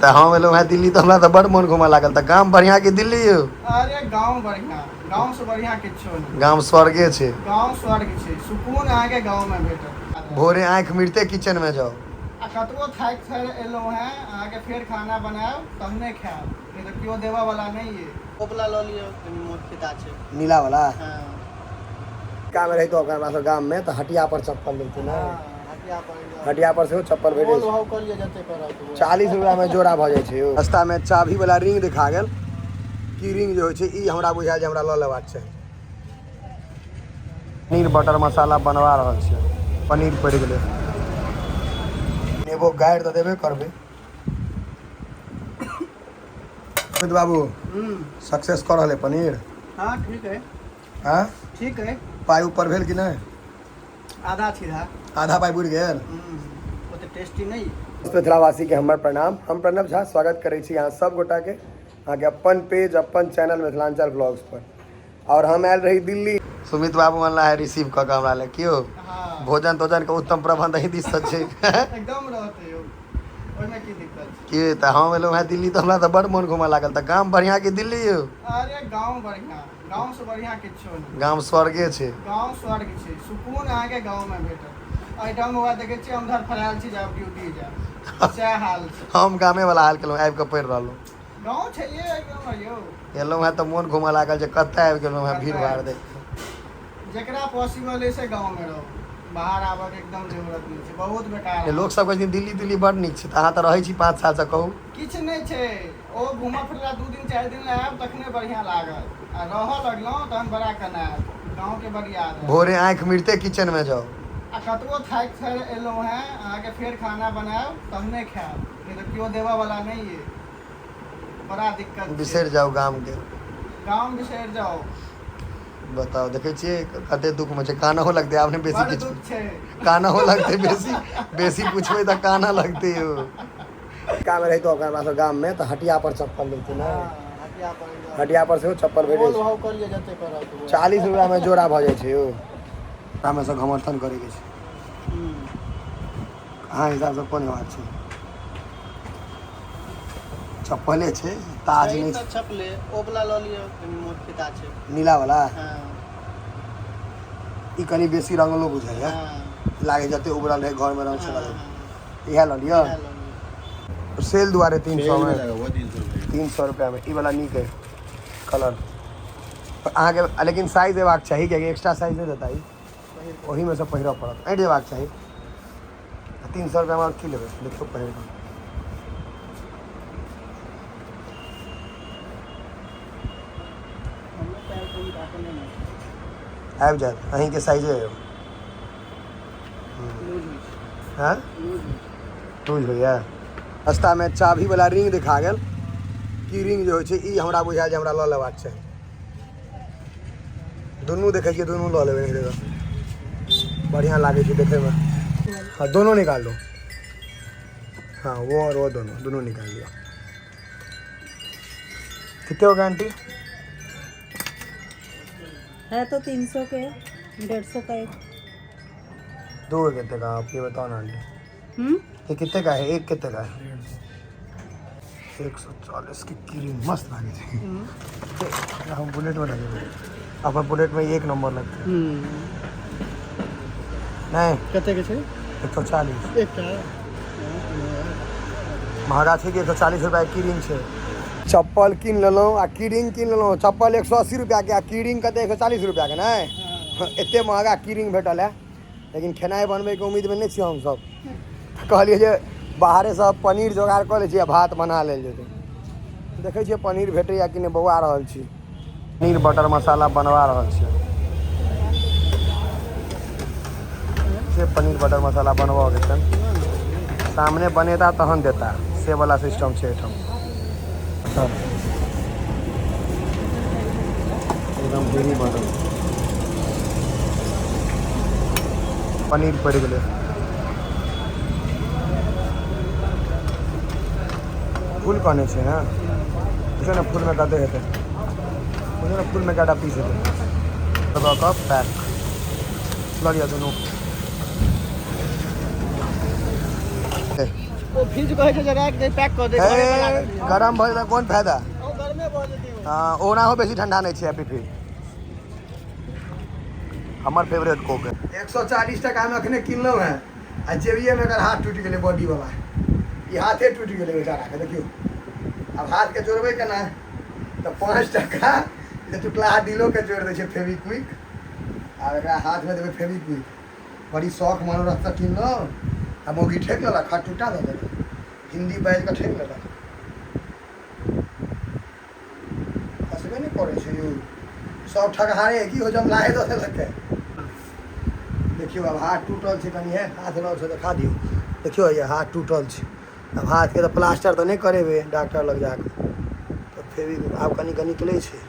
तऽ हम एलहुँ हेँ दिल्ली तऽ हमरा तऽ बड्ड मोन घूमऽ लागल। तऽ गाम बढ़िआँ कि दिल्ली यौ? अरे गाँव बढ़िआँ, गाँवसँ बढ़िआँ किछो नहि। गाम स्वर्गे छै। गाँव स्वर्ग छै, सुकून अहाँके गाँवमे भेटत। भोरे आँखि मिरते किचनमे जाउ। आ कतबो थाकि थाकि एलहुँ हेँ, अहाँके फेर खाना बनायब तहने खायब, नहि तऽ केओ देबयवला नहि अइ। ओवला लऽ लिअ, कनि मोट फीता छै। नीला वाला। हँ। गाममे रहितो हमरा सब गाममे तऽ हटिया पर चप्पल लैते ने। हँ, हटिया पर। हटिया पर सेहो चप्पल भेटै मोल छै। भाव कऽ लिअ जते करब। 40 रुपैआमे जोड़ा भऽ जाइ छै यौ। रास्तामे चाभी वाला रिंग देखा गेल। की रिंग जे होइ छै ई हमरा बुझायल जे हमरा लऽ लेबाक चाही। पनीर बटर मसाला बनवा रहल छियै। पनीर पड़ि गेलै। नेबो गाड़ि तऽ देबे करबै। अमित बाबू, सक्सेस कऽ रहल है पनीर? हाँ ठीक है। हाँ ठीक है। पाइ ऊपर भेल कि नहि? आधा छीधा। आधा पाइ बुड़ि गेल। ओते टेस्टी नहि। मिथिलावासीके हमर प्रणाम। हम प्रणव झा स्वागत करै छी अहाँ सब गोटाके अहाँके अपन पेज अपन चैनल मिथिलांचल ब्लॉग्स पर। और हम आयल रही दिल्ली। सुमित बाबू अनला है रिसीव कऽ के हमरा लए। क्यों? हाँ। भोजन तोजन के उत्तम प्रबंध अहीं दिस से छै। एकदम रहतै यौ, ओहिमे की दिक्कत छै? की तऽ हम एलहुँ हेँ दिल्ली तऽ हमरा तऽ बड्ड मोन घूमऽ लागल। तऽ गाम बढ़िआँ कि दिल्ली यौ? अरे गाँव बढ़िआँ, गाँवसँ बढ़िआँ किछो नहि। गाम स्वर्गे छै। गाँव स्वर्ग छै, सुकून अहाँके गाँवमे भेटत। एहिठाम हुआ देखै छियै हम धरफड़ायल छी, जायब ड्यूटी जायब, सएह हाल छै। हम गामे वाला हाल केलहुँ, आबि कऽ पड़ि रहलहुँ। गाँव छै एकदम यौ। एलहुँ हेँ तऽ मोन घूमऽ लागल जे कतऽ आबि गेलहुँ हेँ भीड़ भाड़ देख। जकरा पॉसिबल है से गाँवमे रहू, बाहर आबऽके एकदम जरूरत नहि छै, बहुत बेकार। लोक सब कहै छथिन दिल्ली दिल्ली बड़ नीक छै, तऽ अहाँ तऽ रहै छी 5 सालसँ, कहू। किछु नहि छै, ओ घूमऽ फिरला 2 दिन 4 दिन आयब तखने बढ़िआँ लागत, आ रहऽ लगलहुँ तहन बड़ा कनायल, गाँवके बड़ याद आयल। भोरे आँखि मिरते किचनमे जाउ। आ कतबो थाकि थाकि एलहुँ हेँ, अहाँके फेर खाना बनायब तहने खायब, नहि तऽ केओ देबयवला नहि अइ। बड़ा दिक्कत छै। बिसरि जाउ गामके। गाम बिसरि जाउ। बताउ, देखै छियै कते दुःखमे छै, कानहो लगतै आब नहि बेसी बड़ किछु। दुःख छै। कानहो लगतै, बेसी बेसी पुछबै तऽ कानऽ लगतै यौ। गाममे रहितो हमरा सब गाममे तऽ हटिया पर चप्पल लैते ने। हाँ, हटिया पर। हटिया पर सेहो चप्पल भेटै मोल छै। भाव कऽ लिअ जते करब। 40 रुपैआमे जोड़ा भऽ जाइ छै यौ। गाममे सँ घमर्थन करैके छै। अहाँ हिसाबसँ कोन हेबाक छै? चप्पले छै, ताज नहि छै। चप्पले ओ वाला लऽ लिअ, कनि मोट फीता छै। नीला वाला? हाँ। ई कनि बेसी रंगलो बुझाइया। हाँ। लागे जते उबरल रहै घरमे रंग से हाँ, लगल। इएह लऽ लिअ। इएह लऽ लिअ। सेल दुआरे 300 में। लगा हुआ 300 रुपये। 300 रुपैआमे ई वाला नीक है कलर अहाँके, लेकिन साइज अयबाक चाही, कियाकि एक्स्ट्रा साइज नहि देता ई, ओहीमे सँ पहिरऽ पड़त। ऐँट जेबाक चाही। 300 रुपैआमे आओर की लेबै? देखियौ पहिर कऽ। हमरो पैर कनि काटने नहि छै। आबि जायत, अहीँके साइजे यौ। लूज होइ छै। हँ, लूज होइ छै। लूज होइया। रास्तामे चाभी वाला रिंग देखा गेल। की रिंग जे होइ छै ई हमरा बुझायल जे हमरा लऽ लेबाक चाही। दुनू देखै छियै, दुनू लऽ लेबै, नहि तऽ बढ़िआँ लागै छै देखैमे। हाँ दोनों निकाल दो। हाँ वो और वो दोनों, दोनों निकाल लिया। कितने हो गए आंटी? है तो 300 के, 150 का एक। दो कितने का आप ये बताओ ना आंटी। ये कितने का है? एक कितने का है? 140 की क्रीम मस्त लागे छै। हम बुलेट में लगे, अपन बुलेट में एक नंबर लगते है। नहीं। कते के छै? 140। एकटा। महगा छै कि? 140 रुपया की रिंग छै। चप्पल कीन लेलहुँ आ की रिंग कीन लेलहुँ। चप्पल 180 रुपयाके आ की रिंग कते? 140 रुपयाके। नहि, एते महगा की रिंग भेटल है, लेकिन खेनाइ बनबैके उम्मीदमे नहि छियै हमसब। कहलियै जे बाहरेसँ पनीर जोगाड़ कऽ लै छी आ भात बना लेल जेतै। देखै छियै पनीर भेटैया कि नहि। बौआ रहल छी, पनीर बटर मसाला बनवा रहल छियै। से पनीर बटर मसाला बनबऽके छनि, सामने बनेता तहन देता, से वाला सिस्टम छै एहिठाम। बटर एकदम हेवी बटर। पनीर पड़ि गेलै। फूल कहने छै ने, बुझियौ ने फूलमे कते हेतै, बुझियौ ने फूलमे कएटा पीस हेतै। दऽ कऽ पैक लऽ लिअ दुनू। ओ फ्रिज कहै छै जे राखि दे, पैक कऽ दे, घरे पर राखि दे। गरम भऽ जेतै कोन फायदा? ओ गरमे भऽ जेतै ओ। हँ, ओनाहो बेसी ठंडा नहि छै। हैप्पी फिर हमर फेवरेट कोक है। 140 टाकामे अखने किनलहुँ हेँ आ जेबिएमे एकर हाथ टूटि गेलै। बॉडी वाला ई हाथे टूटि गेलै बेचाराके। देखियौ, आब हाथके जोड़बै केना? तऽ 5 टका जे टुटलाहा दिलोके जोड़ि दै छै फेविक्विक। आब एकरा हाथमे देबै फेविक्विक। बड़ी शौख मनोरथसँ किनलहुँ आ मौगी ठकि लेलक, खटुटा दऽ देलक, हिन्दी बाजि कऽ ठकि लेलक। हँसबे नहि करै छै यौ, सब ठकहारे की हो, जमलाहे दऽ देलकै। देखियौ, आब हाथ टूटल छै कनि। है, हाथ लग छै, देखा दियौ। देखियौ हैया हाथ टूटल छै। आब हाथके तऽ प्लास्टर तऽ नहि करेबै डॉक्टर लग जाकऽ, तऽ फेर भी आब कनि कनि निकलै छै।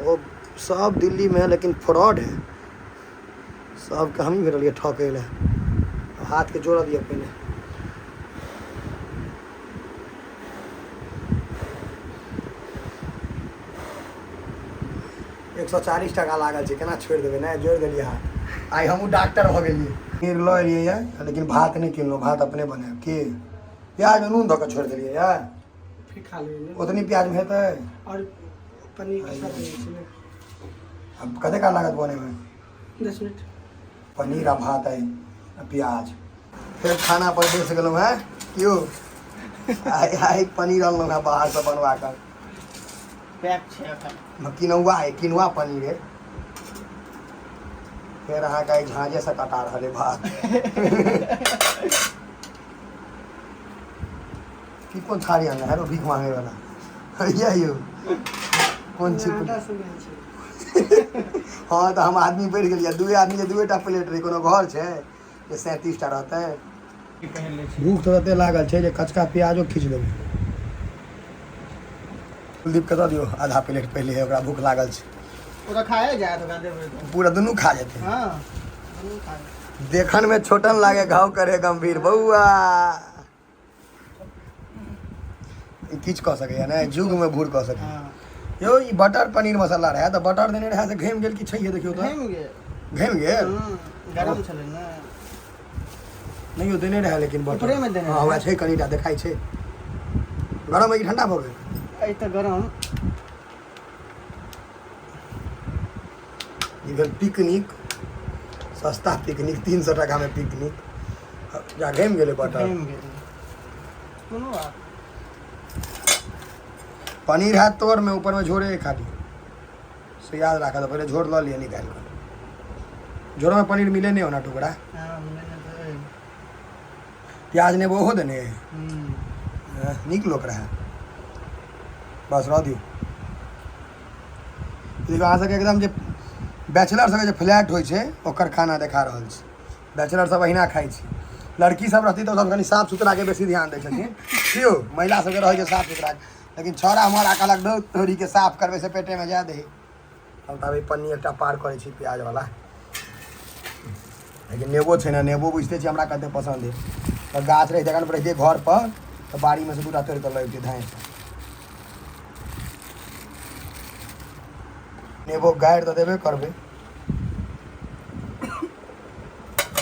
ओ सब दिल्लीमे लेकिन फ्रॉड है, सबके हमही भेटलियै ठकै लए। हाथके जोड़ऽ दिअ पहिने। 140 टाका लागल छै, केना छोड़ि देबै? नहि जोड़ि देलियै हाथ। आइ हमहूँ डॉक्टर भऽ गेलियै। पनीर लऽ एलियै यऽ, लेकिन भात नहि किनलहुँ, भात अपने बनायब। की प्याजमे नून दऽ कऽ छोड़ि देलियै यऽ? फिर खा लेबै ने। ओतनी प्याजमे हेतै? आओर पनीर के साथ रहै छै ने। आब कते काल लागत बनैमे? 10 मिनट। पनीर आ भात अइ आ प्याज। फेर खाना पर बैस गेलहुँ हेँ। यौ, आइ आइ पनीर अनलहुँ हेँ बाहरसँ बनवा कऽ। पैक छै एखन। किनौआ है, किनुआ पनीर है। फेर अहाँके आइ झाँझेसँ कटा रहल है भात। की कोन थारी आनने है रो भीख मांगे वाला? हैया यौ, कोन छी? आटा सुनै छै। हँ, तऽ हम आदमी बढ़ि गेलियै, दुए आदमी के दुए टा प्लेट रहै। कोनो घर छै जे 37 टा रहतै? पहिन लै छी। भूख तऽ तते लागल छै जे कचका प्याजो खींच लेबै। कुलदीप के दऽ दियौ आधा प्लेट पहिले, ओकरा भूख लागल छै। ओ तऽ खाए जायत, ओकरा देबै तऽ। पूरा दुनू खा जेतै। हँ, दुनू खा जायत। देखन में छोटन लागे, घाव करे गंभीर। बौआ, ई किछु कऽ सकैया ने, जुग में भूर कऽ सकैया। यौ, ई बटर पनीर मसाला रहै तऽ बटर देने रहै से घुमि गेल कि छैहे? देखियौ तऽ। घुमि गेल। घुमि गेल। गरम छलै ने। नहि यौ, देने रहै लेकिन बटर। ऊपरेमे देने हँ। रहै। वएह छै, कनिटा देखाइ छै। गरम है कि ठंडा भऽ गेल? अइ तऽ गरम। ई भेल पिकनिक, सस्ता पिकनिक, 300 टाकामे पिकनिक। जा, घुमि गेलै बटर। घुमि गेल, कोनो बात। पनीर हैत तोरमे, ऊपरमे झोरे है खाली, से याद राखत। पहिले झोर लऽ लिअ निकालि कऽ। झोरमे पनीर मिले नहि ओना टुकड़ा। हँ, मिले तऽ अइ। प्याज नेबो ओहो देने है। नीक लोक रहै। बस, रह दियौ। देखियौ, अहाँ सबके एकदम जे बैचलर सबके जे फ्लैट होइ छै, ओकर खाना देखा रहल छी। बैचलर सब अहिना खाइ छै। लड़की सब रहती तऽ ओ सब कनि साफ सुथराके बेसी ध्यान दै छथिन। की यौ, महिला सबके रहै छै साफ सुथरा, लेकिन छौड़ा मरा कहलक, दौ तोरीके, साफ करबै से पेटेमे जाय दही। हम तऽ अभी पन्नी एकटा पार करै छी प्याजवला, लेकिन नेबो छै ने, नेबो बुझिते छी हमरा कते पसन्द है। तऽ गाछ रहितै, एखन रहितै घर पर तऽ बाड़ीमे से दूटा तोड़ि कऽ लऽ अबितै धाँइसँ। नेबो गाड़ि तऽ देबे करबै।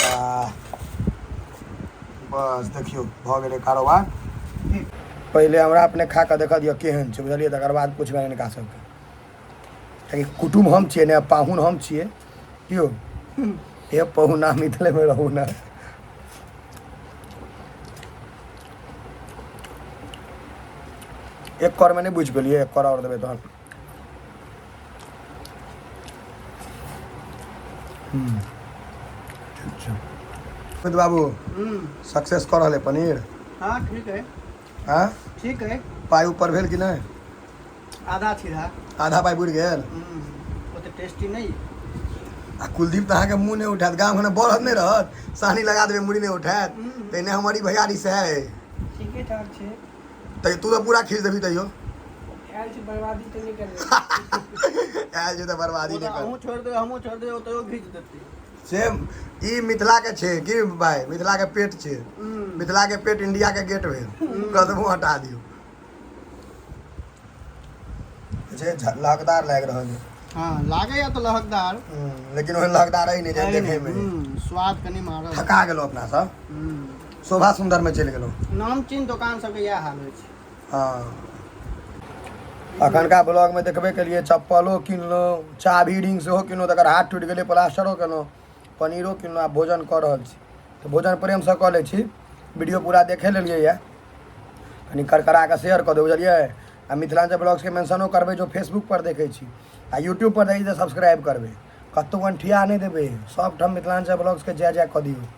आ, बस, देखियौ, भऽ गेलै कारोबार। पहिले हमरा अपने खा कऽ देखऽ दिअ केहन छै, बुझलियै? तकर बाद पुछबनि हिनका सबके, कियाकि कुटुम्ब हम छियै ने, पाहुन हम छियै। यौ हे पहुना, मिथिलेमे रहू ने। एक करमे नहि बुझि पेलियै, एक कर आओर देबै तहन। ठीक छै। अमित बाबू, सक्सेस कऽ रहल है पनीर? हाँ, ठीक है। हाँ। ठीक है। पाइ ऊपर भेल कि नहि? आधा छीधा। आधा पाइ बुड़ि गेल। ओते टेस्टी नहीं। आ कुलदीप तऽ अहाँके मुँह नहि उठायत। गाम घरमे बरद नहि रहत, सानी लगा देबै, मुड़ी नहि उठायत। तहिने हमर ई भैयारी सएह अइ। ठीके ठाक छै। तऽ तू तऽ पूरा खींच देबही तैयो। आयल छी, बर्बादी तऽ नहि करबै। आयल छै तऽ बर्बादी ओ नहि तऽ कर। अहूँ छोड़ि देबै, हमहूँ छोड़ि देबै, तैयो घीच देतै। से ई मिथिला के छै कि भाई, मिथिला के पेट छै। मिथिला के पेट इंडिया के गेट भेल, कतबो हटा दियौ जे लहकदार लागि रहल है। हँ, लागैया तऽ लहकदार। लेकिन ओहन लहकदार अइ नहि जे देखै मे। स्वाद कनि मारल। थका गेलहुँ अपना सब। शोभा सुन्दरमे चलि गेलहुँ। नामचीन दोकान सबके इएह हाल होइ छै। हँ, अखनका ब्लॉगमे देखबे केलियै, चप्पलो किनलहुँ, चाभी रिंग सेहो किनलहुँ, तकर हाथ टूटि गेलै, प्लास्टरो केलहुँ, पनीरो किनलहुँ। आब भोजन कऽ रहल छी, तऽ भोजन प्रेमसँ कऽ लै छी। वीडियो पूरा देखे लेलियै यऽ, कनि करकरा कऽ शेयर कऽ देबै, बुझलियै? आ मिथिलाञ्चल ब्लॉग्सके मेंशनो करबै जो फेसबुक पर देखै छी, आ यूट्यूब पर देखै छी तऽ सब्सक्राइब करबै। कतहु अनठिया नहि देबै, सभठाम मिथिलाञ्चल ब्लॉग्सके जय जय कऽ दियौ।